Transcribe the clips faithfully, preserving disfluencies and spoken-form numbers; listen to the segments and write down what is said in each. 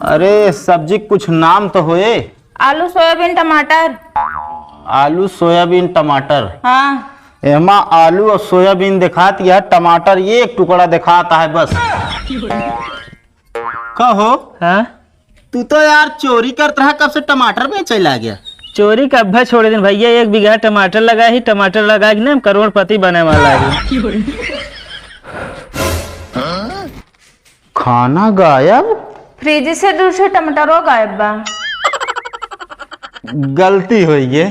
अरे, सब्जी कुछ नाम तो होए। आलू, सोयाबीन, टमाटर। आलू, सोयाबीन, टमाटर। हाँ। एमा आलू और सोयाबीन देखात, यह टमाटर एक टुकड़ा देखात है बस। का हो? हाँ? तू तो यार चोरी करत रहा, कब से टमाटर बेचे लाग गया? चोरी कब छोड़े दिन भैया, एक बीघा टमाटर लगा ही, टमाटर लगा के ना हम करोड़पति बने वाला है। खाना गायब? फ्रिज से दूर से टमाटरो गायब बा। गलती होई गे।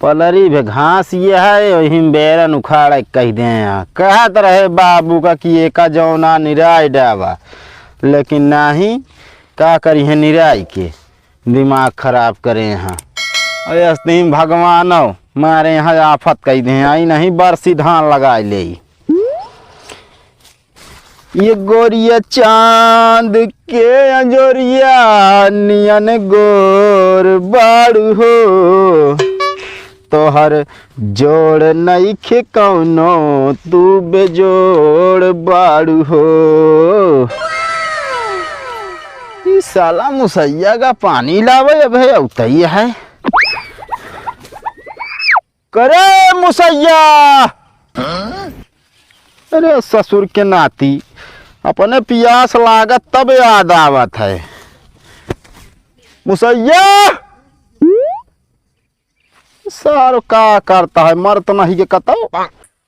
पलरी भे घास ये है, ओहिम बैरन उखाड़े कहि दे हैं। कहत रहे बाबू का कि एका जौना निराई डाबा, लेकिन नाही, का करिहे निराई के, दिमाग खराब करे हैं। अरे अस्तीम भगवानो, मारे यहाँ आफत कहि दे हैं, आई नहीं बरसी धान लगाए ले। ये गोरिया चांद के अंजोरिया नियन गोर बाड़ू हो, तोहर जोड़ नइखे कौनो, तू बेजोड़ बाड़ू हो। ई साला मुसैया का पानी लावे, अब है उतई है। करे मुसैया। अरे ससुर के नाती, अपने पियास लागत तब याद आवत है। मुसैया! सारो का करता है, मरत नहीं के कतौ।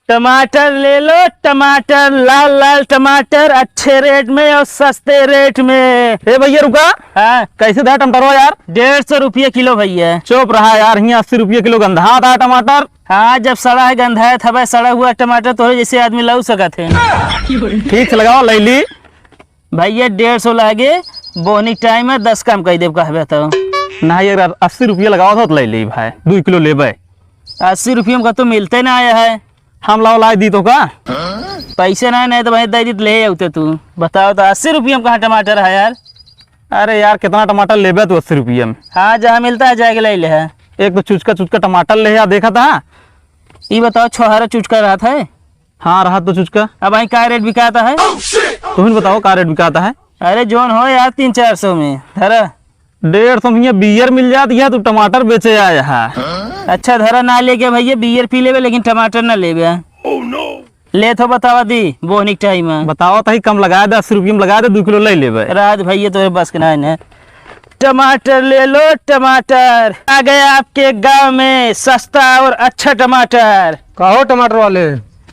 टमाटर ले लो, टमाटर, लाल लाल टमाटर, अच्छे रेट में और सस्ते रेट में। ए भैया रुका। हाँ। कैसे दा टमाटरवा यार? डेढ़ सौ रुपये किलो भैया। चुप रहा यार, हियाँ अस्सी रुपये किलो गंधा था टमाटर। हाँ, जब सड़ा है गंधा है, तब सड़ा हुआ टमाटर तोहरे जैसे आदमी लाऊ सकत है। ठीक से लगाओ, ले ली। भैया डेढ़ सौ लागे, बोहनी टाइम है, दस कम कइ देब कहबे तो। ना यार, अस्सी रुपये लगाओ तो ले ली भाई, दो किलो लेबे। अस्सी रुपये में कतौ मिलते ना आया है। हम लाओ लाई दी तो का? पैसे ना, नहीं तो भाई दे दी तो ले आउते तू। बताओ तो अस्सी रुपये में कहाँ टमाटर है यार? अरे यार, कितना टमाटर लेबे तू अस्सी रुपये में? हाँ, जहाँ मिलता है जाके ले ले है। एक तो चुचका चुचका टमाटर ले आ, देखा था। ई बताओ, छोहरा चुचका रहत है? हाँ, रहत तो चुचका। अब भाई का रेट बिकाता है? तुम बताओ का रेट बिकाता है? अरे जोन हो यार, तीन चार सौ में धरा। डेढ़ सौ में बियर मिल जात है, तू टमाटर बेचे आया है। अच्छा धरा ना लेके भैया, बियर पी लेबे लेकिन टमाटर ना लेबे। ले तो बतावा दी, बोहनी के टाइम है। बतावा तही कम लगा दे, अस्सी रुपये में लगा दे, दो किलो ले लेबे। राज भैया तोरे बस के ना है। टमाटर ले लो टमाटर, आ गया आपके गांव में सस्ता और अच्छा टमाटर। का हो टमाटर वाले?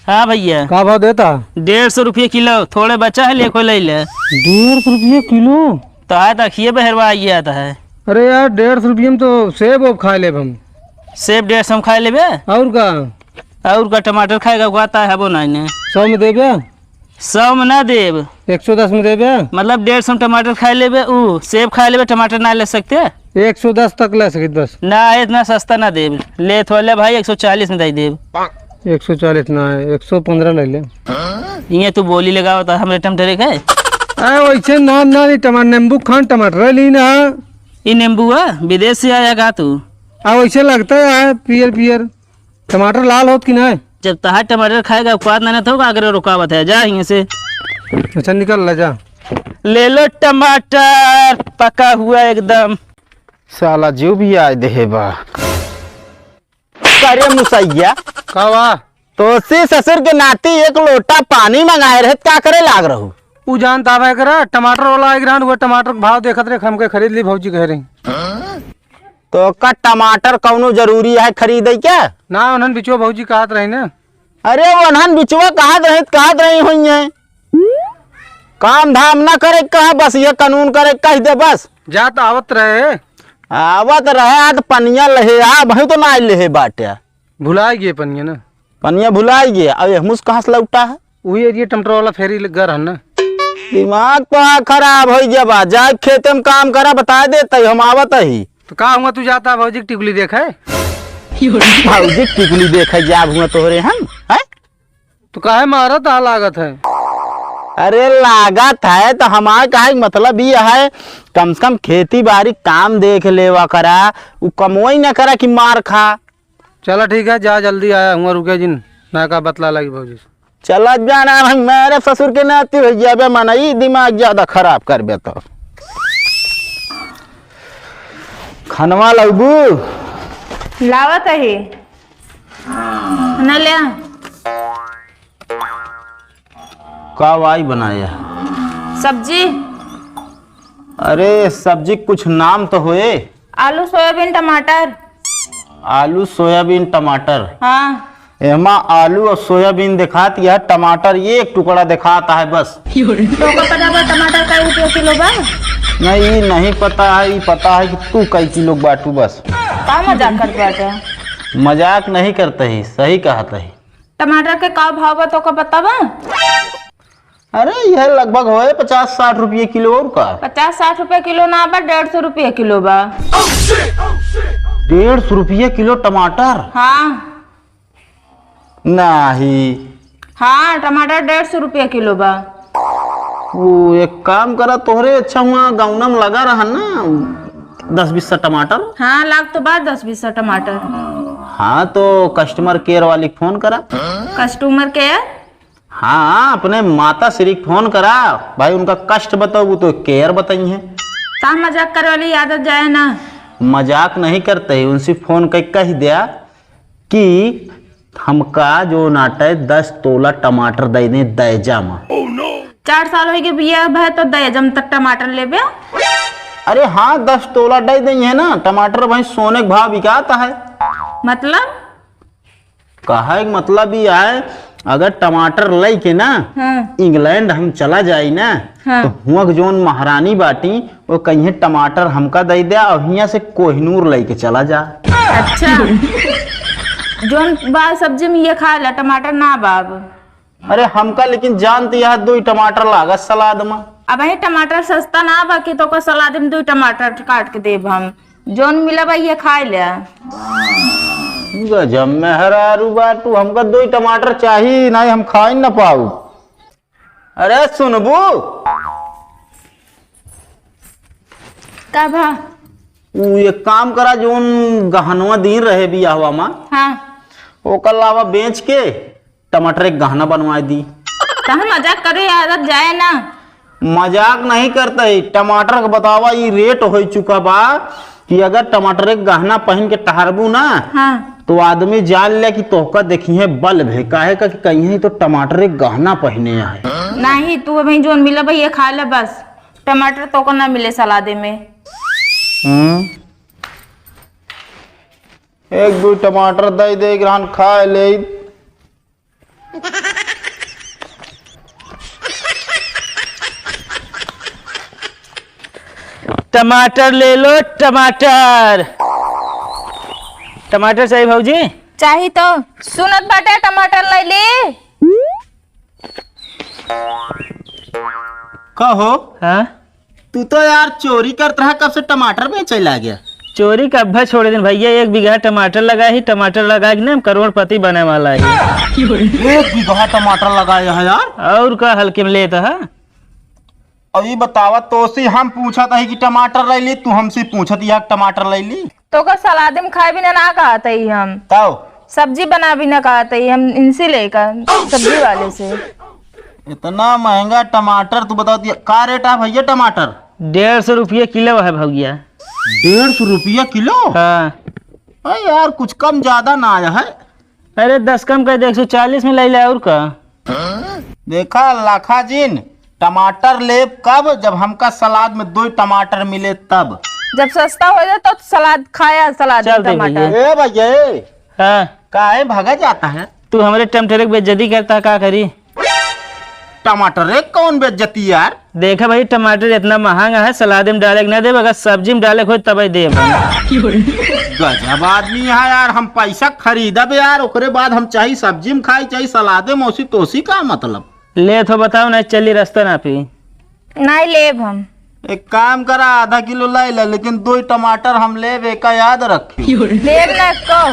हाँ भैया। का भाव देता? डेढ़ सौ रुपये किलो, थोड़े बचा है, लेखो ले ले। डेढ़ सौ रुपये किलो? तो आए तो अखिए बहरवा आइए आता है। अरे यार, डेढ़ सौ रुपये में तो सेब ओब खा लेब हम। सेब डेढ़ सौ में खा लेबे? और का? और का, टमाटर खाएगा, कहता है वो नहीं ने। सौ में देबे? सौ में ना देब। एक सौ दस में देबे? मतलब डेढ़ सौ में टमाटर खा लेबे, ऊ सेब खा लेबे, टमाटर ना ले सकते? एक सौ दस तक ले सकित बस। ना, इतना सस्ता ना देब। ले थोड़ा ले भाई, एक सौ चालीस में दे देब। एक सौ चालीस ना है, एक सौ पन्द्रह ले ले। ये तू बोली लगावा तो हमरे टम डरे के? अरे वैसे ना, ना, ये टमाटर, नींबू खान टमाटर ली ना। ये नींबू है, विदेश से आया का तू? आ वैसे लगता है पियर पियर। टमाटर लाल होत कि ना? जब तहार टमाटर खाएगा औकात ना, ना तो का करे रुकावत है, जा यहीं से। अच्छा निकल ला जा। ले लो टमाटर पका हुआ एकदम। साला जो भी आए देहे बा। अरे मुसैया। का बा? तोसे ससुर के नाती एक लोटा पानी मंगाए रहे, का करे लाग रहू? उ जानता भाई करा, टमाटर वाला आए रहन, वो टमाटर के भाव देखत रहे, हमके खरीद ली भौजी कह रही। तो का टमाटर कौनो जरूरी है खरीदे के? ना, उन्हन बिचवा भौजी कहत रही ना। अरे उन्हन बिचवा कहत रही, कहत रही हुई है। काम धाम ना करे के कहा, बस ये कानून करे के कह दे बस। जात आवत रहे। आवत रहे, आज पनिया लहे, आ, भाई तो ना लेहे बाटे। भुलाइ गए पनिया ना। पनिया भुलाइ गए, अब ये मुस कहाँ से लौटा है? वही एरिया टमाटर वाला फेरी लग रहा ना। दिमाग तो आ खराब हो गया बा, जाए खेते में काम करा, बता देते हम आवत ही। तो का हुआ तू जाता भौजी की टिकुली देखे? भौजी की टिकुली देखे जाब हुआ तोहरे हम, हैं? तो काहे मारत आ लागत है? अरे लागत है तो हमार काहे के मतलब ये है, कम से कम खेती बारी काम देख लेवा करा, उ कमवई ना करा कि मार खा। चला ठीक है, जा जल्दी आया हुआ, रुके जिन, ना का बतला लगी भौजी से। चला जाना है, मेरे ससुर के नाती हो जाबे, मनई दिमाग ज्यादा खराब करबे तो। खनवा लउबू? लावत ही। ना ले। का वाई बनाया? सब्जी। अरे, सब्जी कुछ नाम तो होए। आलू, सोयाबीन, टमाटर। आलू, सोयाबीन, टमाटर। हाँ। एमा आलू और सोयाबीन देखात, यह टमाटर एक टुकड़ा देखात है बस। तोका पता बा टमाटर कै रुपया किलो बा? नहीं, ई नहीं पता है, ई पता है कि तू कै किलो बाटू बस। का मजाक करत बाटे? मजाक नहीं करते ही, सही कहत ही। टमाटर के का भाव बा, तोका पता बा? अरे, यह लगभग होए पचास साठ रुपये किलो, और का? पचास साठ रुपये किलो ना बा, डेढ़ सौ रुपये किलो बा। डेढ़ सौ रुपये किलो टमाटर? हाँ। नाही। हाँ, टमाटर डेढ़ सौ रुपये किलो बा। वो एक काम करा, तोहरे अच्छा हुआ गौना में लगा रहा ना, दस बीस सा टमाटर। हाँ, लाग तो बा दस बीस सा टमाटर। हाँ, तो customer care वाली फोन करा। Customer care? हाँ, अपने माता श्री के फोन करा भाई, उनका कष्ट बताओ, वो तो care बताई हैं। का मजाक करे वाली आदत जाए ना। मजाक नहीं करते ही, उनसे फोन कर कह दिया कि हमका जो नाटे दस तोला टमाटर दे दे दहेजा में। चार साल हो गए बिया भाई, तो दहेजा में तक टमाटर लेबे? अरे हाँ, दस तोला दे दे है ना टमाटर भाई, सोने के भाव बिकात है। मतलब? कहे के मतलब ई है, अगर टमाटर लइके ना हाँ। इंग्लैंड हम चला जाई ना, हाँ। तो हुआं के जौन महारानी बाटी, वो कहिए टमाटर हमका दे दे और हियां से कोहिनूर लइके चला जा। अच्छा, जौन बा सब्जी में ये खा ला, टमाटर ना बा अब। अरे हमका लेकिन जानती है, दो ही टमाटर लागत सलाद में। अब ये टमाटर सस्ता ना बा कि तोका सलाद में दो टमाटर काट के देब हम। जौन मिला बा, ये खाए ले। गजब मेहरारू बाटू, हमका दो ही टमाटर चाही, नहीं हम खाई न पाऊ। अरे सुनबू? का भा? उ एक काम करा, जौन गहनवा दीन रहे बियाहवा मा, हाँ। ओकर लावा बेच के टमाटर एक गहना बनवाए दी। तहन मजाक करे आदत जाए ना। मजाक नहीं करते, टमाटर के बतावा, ई रेट हो चुका बा कि अगर टमाटर एक गहना पहन के टहरबू ना, हाँ। तो आदमी जान ले कि तोहका देखिए बल्ब है, काहे का कि कहीं तो टमाटर एक गहना पहने आए। नहीं, तू अभी जोन मिला भैया खा ले बस, टमाटर तोको ना मिले सलादे में। हम्म, एक दो टमाटर दे दे, एक रहन खा ले। टमाटर ले लो, टमाटर। टमाटर चाहिए भौजी? चाही तो। सुनत बाटे, टमाटर ले ली। का हो? हाँ? तू तो यार चोरी करत रहा, कब से टमाटर बेचे लाग गया? चोरी कब्बे छोड़ दिन भैया, एक बीघा टमाटर लगा ही, टमाटर लगा के ना हम करोड़पति बने वाला है। एक बीघा टमाटर लगाया है यार? और का हल्के में लेता है? अब ये बतावा, तोसे हम पूछत है कि टमाटर ले ली, तू हमसे पूछत यह टमाटर ले ली? तोका सलाद में खाए बिना ना कहत हई हम। तब? सब्जी बना बिना कहत हई हम इनसे लेकर, सब्जी वाले से। इतना महंगा टमाटर, तू बता दिया, का रेट है भैया टमाटर? डेढ़ सौ रुपया किलो है भैया। डेढ़ सौ रुपया किलो? हाँ। अरे यार, कुछ कम ज्यादा ना आया है? अरे दस कम कर दे, एक सौ चालीस में ले ले, और का? देखा लाखा जिन, टमाटर लेब कब, जब हमका सलाद में दो टमाटर मिले तब। जब सस्ता हो जाए तो सलाद खाया, सलाद में चल दे टमाटर। भैया। ए भैया, हाँ। काहे भागा जाता है? तू हमरे टमाटर के बेइज्जती करता, का करी? टमाटर एक कौन बेइज्जती यार? देखा भाई, टमाटर इतना महंगा है, सलाद में डाले के ना देब, अगर सब्जी में डाले के होई तबे देब हम। गजब आदमी है यार, हम पैसा खरीदब यार, ओकरे बाद हम चाहे सब्जी में खाई, चाहे सलादे में, ओसी तोसी का मतलब? ले तो बताओ, नहीं चली रास्ता ना पी। नहीं लेब हम। एक काम करा, आधा किलो लाई ला, लेकिन दो टमाटर हम लेब, एका याद रखी। लेब ना को।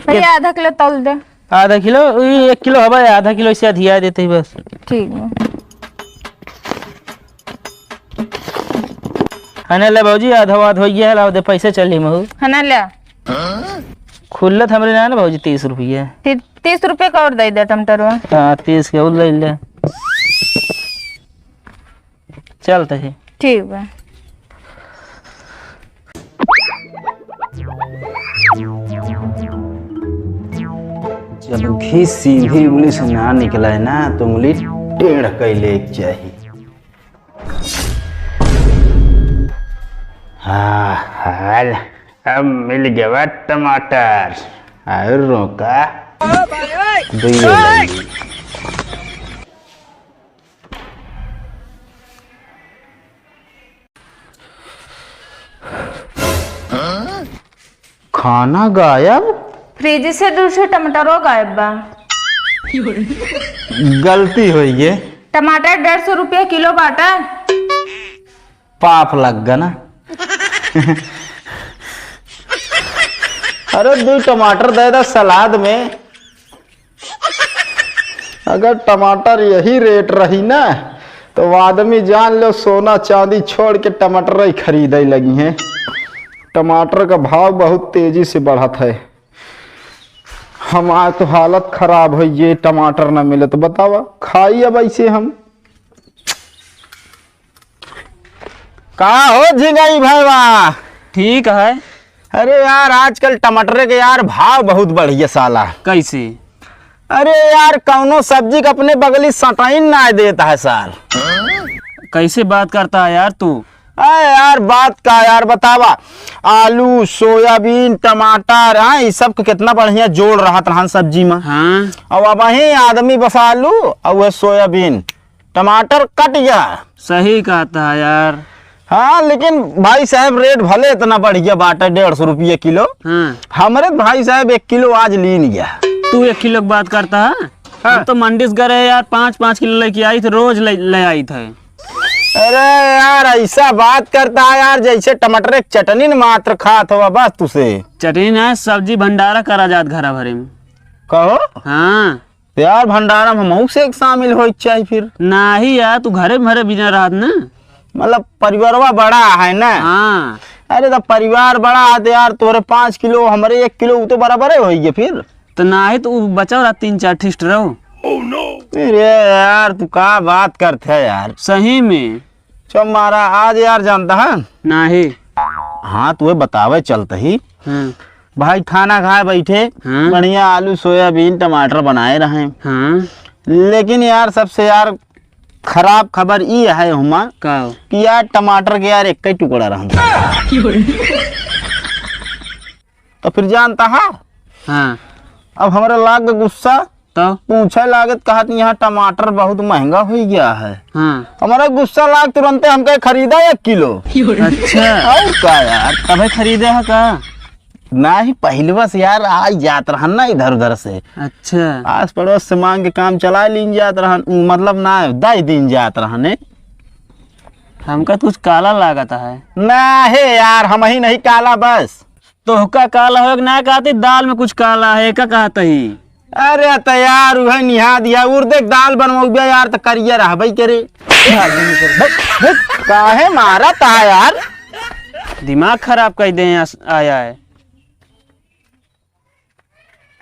भैया आधा किलो तौल दे। आधा किलो, ई एक किलो हवा, आधा किलो इसे अधिया देते ही बस। ठीक बा। हने ले भौजी, आधा वाध हो गया है, लाओ दे पैसे चली महू। हने ले। खुल्लत हमरे ना ना भौजी, तीस रुपये। फिर तीस रुपये का और दे दे टमाटरवा। हाँ, तीस के और ले ले। चलते ही। ठीक बा। जब घी सीधी उंगली से ना निकले ना, तो उंगली टेढ़ कैले के चाही। हाँ, हाल, अब मिल गवा टमाटर। और रोका। दुइयो लगी। खाना गायब? फ्रिज से दूसरे टमाटरो गायब बा। गलती होई गे। टमाटर डेढ़ सौ रुपया किलो बाटा। पाप लग गा ना। अरे, दो टमाटर दे दा सलाद में। अगर टमाटर यही रेट रही ना, तो आदमी जान लो सोना चांदी छोड़ के टमाटर ही खरीदे लगी हैं। टमाटर का भाव बहुत तेजी से बढ़त है। हमार तो हालत खराब हो, ये टमाटर ना मिले तो बतावा, खाई अब ऐसे हम। का हो झिंगाई भाईवा? ठीक है। अरे यार, आजकल टमाटर के यार भाव बहुत बढ़िया साला। कैसे? अरे यार, कौनो सब्जी के अपने बगली सटाइन ना देता है साल। कैसे बात करता है यार तू? अरे यार, बात का यार बतावा, आलू, सोयाबीन, टमाटर, हाँ, ये सब के कितना बढ़िया जोड़ रहत रहन सब्जी में। हाँ। अब वही आदमी बस आलू और वह सोयाबीन, टमाटर कट गया। सही कहता है यार। हाँ, लेकिन भाई साहब, रेट भले इतना बढ़िया बाटे, डेढ़ सौ रुपये किलो। हाँ। हमरे भाई साहब एक किलो आज लीन गया। तू एक किलो की बात करता है? हाँ। हम तो मंडी से गए यार, पाँच पाँच किलो लेके आई थे, रोज ले, ले आई थे। अरे यार, ऐसा बात करता है यार, जैसे टमाटर एक चटनी न मात्र खात हो बस तुसे। चटनी ना, सब्जी भंडारा करा जात घरा भरे में। कहो? हाँ। यार, भंडारा में हमहू से एक शामिल होई के चाही फिर। नाही यार, तू घरे में भरे बिना रहत ना। मतलब, परिवारवा बड़ा है ना? हाँ। अरे, तो परिवार बड़ा है तो यार, तोरे पाँच किलो, हमरे एक किलो, उ तो बराबरे होई गे फिर। तो नाही, तो उ बचा रहा तीन चार ठिस्ट रहो। अरे यार, तू का बात करते है यार? सही में। चुप मारा, आज यार जानता है? नाही। हाँ, तुहे बतावे चलत ही। हाँ। भाई खाना खाए बैठे, हाँ। बढ़िया आलू, सोयाबीन, टमाटर बनाए रहे। हाँ। लेकिन यार, सबसे यार खराब खबर ई है हुमा का? कि यार टमाटर के यार एक ही टुकड़ा रहन। तो फिर जानता है? हाँ। अब हमरा लाग गुस्सा, तो? पूछे लागत कहत, "यहाँ टमाटर बहुत महंगा हो गया है।" हाँ। हमारा गुस्सा लाग, तुरंते हम कहे, "खरीदा एक किलो।" अच्छा। और का यार? तबे खरीदे है का? नाही, पहले बस यार, आ जात रहन ना इधर उधर से। अच्छा। आस पड़ोस से मांग के काम चला लीन जात रहन, मतलब ना, दे दीन जात रहन। हमका कुछ काला लागत है। ना हे यार, हम ही नहीं काला बस। तोहका काला होए के ना कहती, दाल में कुछ काला है, का कहत ही? अरे त यार, उहे निहा दिया, उर्दे के दाल बनवबे यार, त करिया रहबे करे। काहे मारा ता यार? दिमाग खराब कर दे, यहाँ आया है।